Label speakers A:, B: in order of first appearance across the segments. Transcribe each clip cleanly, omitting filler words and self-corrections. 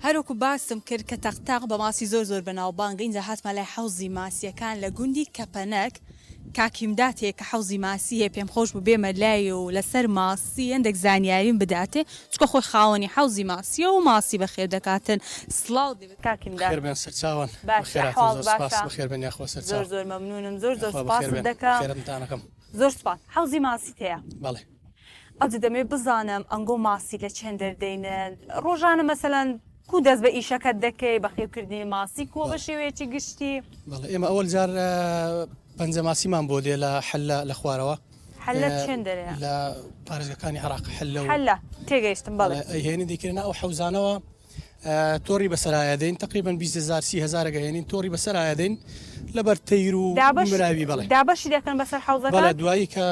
A: هەروەکو باسم کرد کە تەق تەق بە ماسی زۆر زۆر بەناوبانگە ئینجا هاتمە لای حەوزی ماسیەکان لە گوندی کەپەنەک کاک هیمدات هەیە کە حەوزی ماسی هەیە پێم خۆش بوو بێمە لای و لەسەر ماسی هەندێک زانیاریم بداتێ چونکە خۆی خاوەنی حەوزی ماسیە و ماسی بەخێو دەکاتن سڵاو لێبێت کاک هیمدات
B: بەخێر بێن سەرچاوان
A: باشی
B: بەخێراتن
A: ئەحواڵت
B: زۆر سپاس
A: باشە
B: بەخێر بێن یاخوا
A: زۆر
B: سەرچاو
A: زۆر مەمنونم زۆر زۆر
B: یاخوا بەخێر
A: سپاست
B: بێن
A: دەکەم
B: بەخێرتان ئەکەم
A: زۆر سپاس حەوزی ماسیت هەیە
B: بەڵێ.
A: ئەوجە دەمەوێت بزانم ئەنگۆ ماسی لە چێن دەردەینن ڕۆژانە مەسەلەن کو دەست بە ئیشەکەت دەکەی بەخێوکردنی ماسی کووە بە شێوەیەکی گشتی؟
B: بەڵێ ئێمە ئەوەل جار پەنجە ماسیمان بۆ دێ لە حلە لە خوارەوە.
A: حلە چێن دەرێ؟
B: لە پارێزگەکانی عێراق حلە و.
A: حلە تێگەیشتم بەڵێ.
B: ئەیهێنین دەیکەینە ئەو حەوزانەوە تۆڕی بەسەرایە دەین تقریبا 20 هزار 30 هزارەکە هێنین تۆڕی بەسەرایە دەین لەبەر تەیر و مراوی بەڵێ.
A: دابەشی دەکەن بەسەر حەوزەکان؟
B: بەڵێ دوایی کە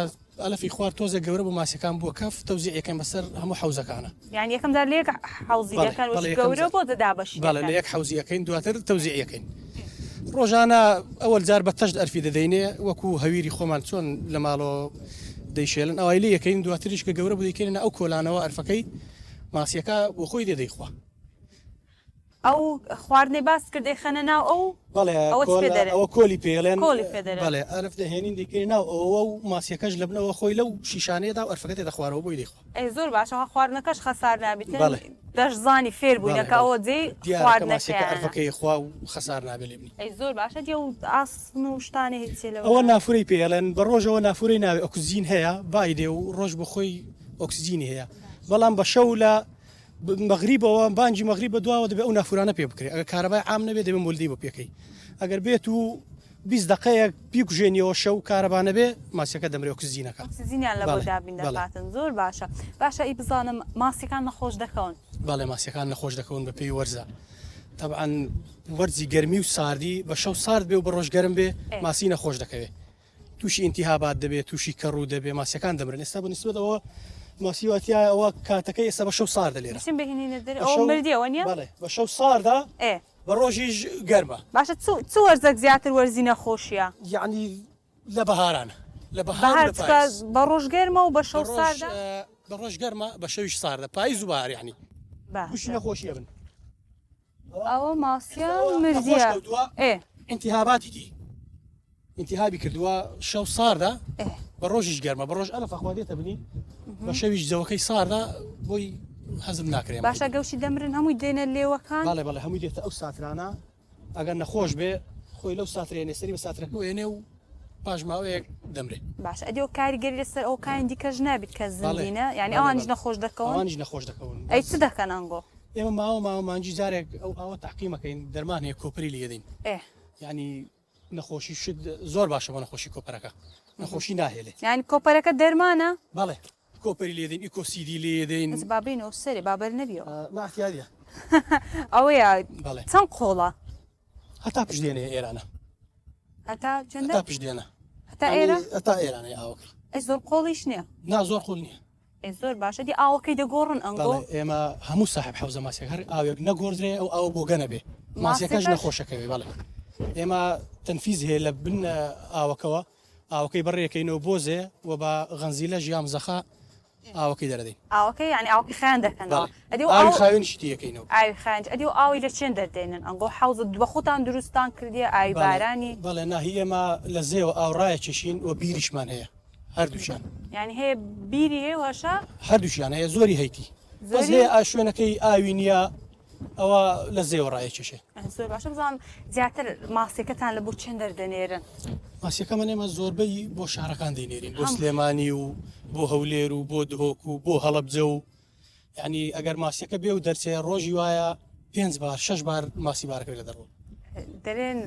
B: ئەلەفی خوار تۆزێک گەورە بوو ماسیەکان بووە کەف تەوزیع یەکەن بەسەر هەموو حەوزەکانە.
A: یانی یەکەم جار لە یەک حەوزی دەکەن وەکی گەورە بۆ دە دابەشی دەکەن.
B: بەڵێ لە یەک حەوزی ئەکەین دواتر تەوزیع یەکەین ڕۆژانە ئەوەل جار بە تەشت ئەرفی دەدەینێ وەکو هەویری خۆمان چۆن لە ماڵەوە دەیشێلن ئەوای لێ یەکەین دواتریش کە گەورە بوو دەیکەینە ئەو کۆلانەوە ئەرفەکەی ماسیەکە بۆ خۆی دێ دەیخوا.
A: ئەو خواردنەی باست کرد دەیخەنە ناو ئەو
B: بەڵێ
A: ئەوە چ پێ دەرێن؟
B: ئەوە کۆلی پێڵێن
A: کۆلی پێ دەرێن.
B: بەڵێ ئەرف دەهێنین دەیکەینە ناو ئەوە و ماسیەکەش لە بنەوە خۆی لەو شیشانەیەدا و ئەرفەکە دێتە خوارەوە بۆی دەیخوا.
A: ئەی زۆر باشە ها خواردنەکەش خەسار نابیتن
B: بەڵێ.
A: دەشزانی فێر بووینە
B: بەڵێ
A: کە
B: بەڵێ
A: ئەوە جێی
B: دیارە کە ماسیەکە
A: خواردنەکەیانە.
B: ئەرفەکەی خوا و خەسار نابێ لێ بنی.
A: ئەی زۆر باشە دی ئەو ئاسن و شتانە هیچ چیە لەوە
B: ئەوە نافورەی پێ ئەڵێن بە ڕۆژەوە نافورەی ناوێ ئۆکسجین هەیە بای دێ و ڕۆژ بۆ خۆی ئۆکسجینی هەیە بەڵام بە شەو لە مەغریبەوە بانگی مەغریب بە دواوە دەبێت ئەو نافورانە پێ بکرێت ئەگەر کارەبای عام نەبێت دەبێت مولدەی بۆ پێکەی ئەگەر بێت و 20 دقەیەک بیکوژێنیەوە شەو کارەبا نەبێ ماسیەکە دەمرێ ئۆکسجینەکە
A: ئۆکسجینیان لە بۆ دابین دەکاتن زۆر باشە باشە ئی بزانم ماسیەکان نەخۆش دەکەون
B: بەڵێ ماسیەکان نەخۆش دەکەون بە پێی وەرزە طبعا وەرزی گەرمی و ساردی بە شەو سارد بێ و بە ڕۆژ گەرم بێ ماسی نەخۆش دەکەوێت تووشی ئینتیهابات دەبێت تووشی کەڕوو دەبێت ماسیەکان دەمرن ئێستا بە نسبەت ئەوە ماسی وا تیایە ئەوە کاتەکەی ئێستا بە شەو ساردە لێرە
A: بچین بهێنینە دەرێ ئەوە مردیە وەنیە؟
B: بەڵێ بە شەو ساردە
A: ئێ
B: بە ڕۆژیش گەرمە.
A: باشە چ چ وەرزەک زیاتر وەرزی نەخۆشیە؟
B: یەعنی لە بەهاران لە بەهار و
A: بەهار
B: لە
A: چونکە
B: پایز.
A: بە ڕۆژ گەرمە و بە
B: بە
A: شەو
B: ڕۆژ
A: ساردە؟
B: بە ڕۆژ گەرمە بە شەویش ساردە پایز و بەهار یەعنی تووشی
A: باشە.
B: نەخۆشی ئەبن.
A: ئەوە ماسیە مردیە ئێ.
B: ئینتیهاباتی دی ئینتیهابی کردووە شەو ساردە بە ڕۆژیش گەرمە بە ڕۆژ ئەلف ئەخوا دێتە بنی بە شەویش جەوەکەی ساردە بۆی هەزم ناکرێ
A: باشە گەوشی دەمرن هەمووی دێنە لێوەکان
B: بەڵێ بەڵێ هەمووی دێتە ئەو ساترانە ئەگەر نەخۆش بێ خۆی لەو ساترێنێ سەری بە ساترەکە وێنێ و پاش ماوەیەک دەمرێ.
A: باشە ئەدی ئەو کاریگەری لەسەر ئەوکانی دیکەش نابیت کە زیندینە یانی ئەوانیش نەخۆش دەکەون؟
B: ئەوانیش نەخۆش دەکەون.
A: ئەی چ دەکەن ئەنگۆ؟
B: ئێمە ماوە ماوە مانگی جارێک ئەو ئاوە تەعقیم ئەکەین دەرمان هەیە کۆپری لێ دەین
A: ئێ.
B: یانی نەخۆشی شت زۆر باشە بۆ نەخۆشی کۆپەرەکە نەخۆشی ناهێلێ.
A: یانی کۆپەرەکە دەرمانە؟
B: بەڵێ کۆپەری لێ دەین ئیکۆسیدی لێ دەین.
A: بەس با بێینەوە سەرێ با بەر نەبیەوە.
B: نا ئیعتیادیە.
A: ئەوەیە
B: بەڵێ.
A: چەند قۆڵە؟
B: هەتا پشدێنێ ئێرانە.
A: هەتا چەندە؟
B: هەتا پشدێنە.
A: هەتا ئێرە؟
B: هەتا ئێرانەی ئاوەکەی.
A: ئەی زۆر قۆڵیش نییە؟
B: نا زۆر قۆڵ نییە.
A: ئێ زۆر باشە دی ئاوەکەی دەگۆڕن ئەنگۆ؟
B: بەڵێ ئێمە هەموو ساحێب حەوزە ماسیەک هەر ئاوێک نەگۆڕدرێ ئەو ئاوە بۆگەنە بێ ماسیەکەش نەخۆشەکەوێ بەڵێ ئێمە تەنفیز هەیە لە بن ئاوەکەوە ئاوەکەی بەڕێکەینەوە بۆ زێ و بە غەنزیلە ژیام زەخا ئاوەکەی دەرەدەین.
A: ئاوەکەی یانی ئاوەکەی خایەن دەکەنەوە
B: ئەدی و ئاوی خاوێنیشی تێ ئەکەینەوە.
A: ئاوی خاوێنیش ئەدی و ئاوی لە چێن دەردێنن ئەنگۆ حەوزە بە خۆتان دروستتان کردیە ئاوی بارانی؟
B: بەڵێ نا هی ئێمە لە زێوە ئاو ڕایەکێشین و بیریشمان هەیە هەردووکیان.
A: یانی هەیە بیری هەیە و هەشە؟
B: هەردووکیان هەیە زۆری هەیتی بەس هەیە ئا شوێنەکەی ئاوی نییە ئەوە لە زێوە ڕایەکێشێ.
A: زۆر باشە بزانم زیاتر ماسیەکەتان لە بۆ چێن دەردەنێرن؟
B: ماسیەکەمان ئێمە زۆربەی بۆ شارەکان دەینێرین بۆ سلێمانی و بۆ هەولێر و بۆ دهۆک و بۆ هەڵەبجە و یانی ئەگەر ماسیەکە بێ و دەرچێ ڕۆژی وایە پێنج بار شەش بار ماسی بارەکە لە دەڕۆ.
A: دەرێن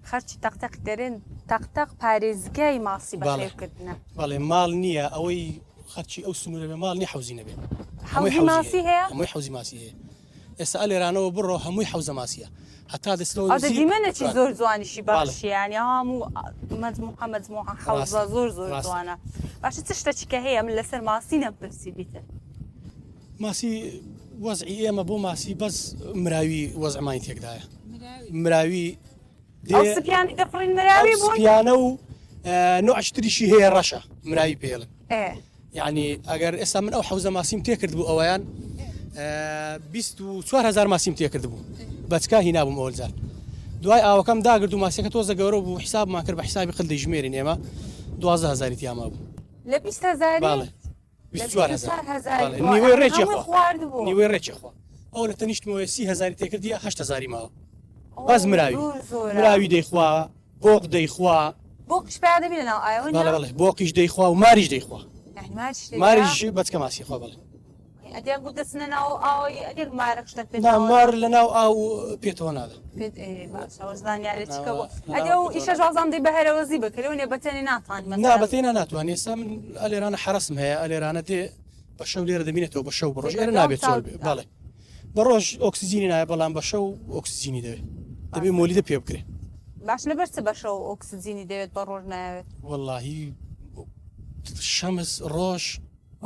A: خەرچی تەقتەق دەرێن تەقتەق پارێزگای ماسی بەخێوکردنە.
B: بەڵێ ماڵ نییە ئەوەی خەرچی ئەو سنوورە بێ ماڵ نیە حەوزی نەبێ.
A: حەوزی ماسی هەیە؟
B: هەمووی حەوزی ماسی هەیە. ئێستا ئەلێرانەوە بڕۆ هەمووی حەوزە ماسیە هەتا دەچنەوە
A: ئەو دیمەنێکی زۆر جوانیشی بەخشی یانی هەموو مەجموعە مەجموعە حەوزە زۆر زۆر جوانە باشە چ شتێکی کە هەیە من لەسەر ماسی نەمپرسی بیتر
B: ماسی وەزعی ئێمە بۆ ماسی بەس مراوی وەزعمانی تێکدایە مراوی
A: ئەو سپیانی دەفڕین مراوی بوون
B: سپیانە و نوعش تریشی هەیە ڕەشە مراوی پێڵن یعنی ئەگەر ئێستا من ئەو حەوزە ماسیم تێکرد بوو ئەویان. 24000 ماسیم تێکردبوو بەچکە هینابووم ئەول جار دوای ئاوەکەم داگرت و ماسیەکە تۆزە گەورە بوو حیسابمان کرد بە حیسابی قل دەیژمێرین ئێمە 12 هەزاری تیا مابوو.
A: لە 20 هەزاری؟
B: بەڵێ 24 هەزار نیوەی ڕێکی خوا نیوەی ڕێکی خوا ئەو لە تەنیشتمەوە سی هەزاری تێکردی هەشت هەزاری ماوە بەس مراوی مراوی دەیخوا بۆق دەیخوا
A: بۆقیش پیا دەبی لەناو ئاوە
B: بەڵێ بەڵێ بۆقیش دەیخوا و ماریش دەیخوا ماریش بەچکە ماسی خوا بەڵێ
A: ئەدێ گوت دەچنە ناو ئاوی ئەگەر مارەک شتە پێ
B: نا مار لە ناو ئاو پێتەوە نادا
A: پێت ئێ باشە ئەوە زانیارێ چکە بۆ ئەدێ ئەو ئیشە ژازان دەی بە هەرەوەزی بکرێ و نێ بەتەنێ ناتوانی
B: نا مەسەلەن بەتەینا ناتوانێ ئێستا من ئەلێرانە حەرەسم هەیە ئەلێرانە دێ بە شەو لێرە دەبینێتەوە بە شەو بە ڕۆژ ئێرە نابێت چۆل بێ بەڵێ بە ڕۆژ ئۆکسجینی نایە بەڵام بە شەو ئۆکسجینی دەوێت دەبێ مۆلیدە پێ بکرێ.
A: باش لەبەر چ بە شەو ئۆکسجینی دەوێت بە ڕۆژ نایەوێت؟
B: وەڵاهی شەمس ڕۆژ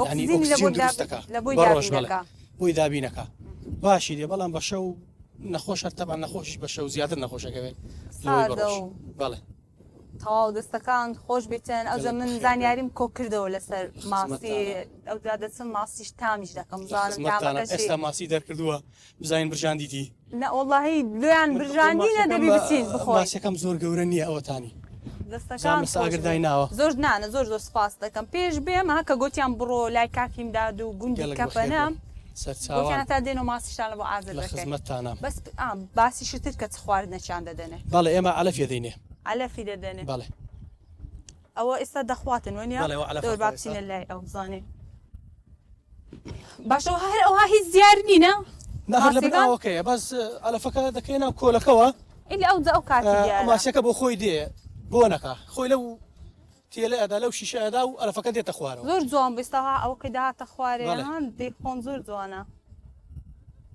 B: یانی ئۆکسجین دروست دەکا بە ڕۆژ بەڵێ بۆی دابینەکە باشی دێ بەڵام بە شەو نەخۆش هەر تەبعەن نەخۆشیش بە شەو زیاتر نەخۆشەکەوێت لەوەی بە ڕۆژ بەڵێ.
A: تەواو دەستەکانت خۆش بیتن ئەوجا من زانیاریم کۆ کردەوە لەسەر ماسی ئەوجا دەچم ماسیش تامیش دەکەم زانم تامەکەشی
B: ئێستا ماسی دەرکردووە بزانین برژاندیتی
A: نە وەڵاهی لۆیان برژاندینە دەبی بچین بخۆین
B: ماسیەکەم زۆر گەورە نییە ئەوەتانی
A: دەستەکان
B: ئاگردای ناوە
A: زۆر نانە زۆر زۆر سپاس دەکەم پێش بێم ها کە گۆتیان بڕۆ لای کاک هیمداد و گوندی کەپەنە
B: سەرچاوان
A: گۆتیان تا دێن و ماسیشتان لە بۆ ئازر
B: لە
A: دەکەین
B: خزمەتتانام.
A: بەس ئا باسی شتر کە چ خواردنەکیان دەدەنێ.
B: بەڵێ ئێمە عەلەف یەدەینێ.
A: عەلەفی دەدەنێ.
B: بەڵێ.
A: ئەوە ئێستا دەخواتن وەنیە؟
B: بەڵێ ئەوە عەلەف
A: دەور با
B: ئەخوا ئێستا.
A: بچینە لای ئەو بزانین. باشە ئەوها هەر ئەوها هیچ دیار نینە؟
B: نا هەر لە بن
A: ماسیەکان؟
B: ئاوەکەیە بەس عەلەفەکە دەکەیە ناو کۆلەکەوە.
A: ئیلا ئەو جا ئەو کاتی دیارە.
B: ماسیەکە بۆ خۆی دێ بۆنەکا خۆی لەو تێلە ئەدا لەو شیشە ئەدا و ئەلەفەکە دێتە خوارەوە.
A: زۆر جوان بوو ئێستا ها ئەوە کە دەهاتە خوارێ
B: بەڵێ.
A: ها دەیخۆن زۆر جوانە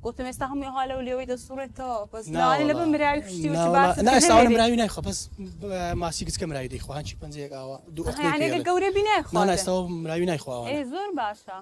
A: گوتم ئێستا هەمووی ها لەو لێوەی دەسوڕێتەوە بەس
B: نا
A: لەوانەیە لەبەر
B: وەڵا
A: مراوی شتی وتی
B: نا وەڵا
A: باست
B: نا
A: کرد
B: ئێستا ئەوەنە
A: نەمێنێ.
B: مراوی نایخوا بەس ماسی گچکە مراوی دەیخوا هەنچی پەنجەیەک ئاوا دوو
A: ئەها
B: ئۆقلەی
A: یانی
B: پێ
A: ئەگەر
B: ئەڵێ
A: گەورە بی
B: نا نا
A: نایخواتن
B: ئێستا ئەوە مراوی نایخوا
A: ئێ
B: ئەوانە.
A: زۆر باشە.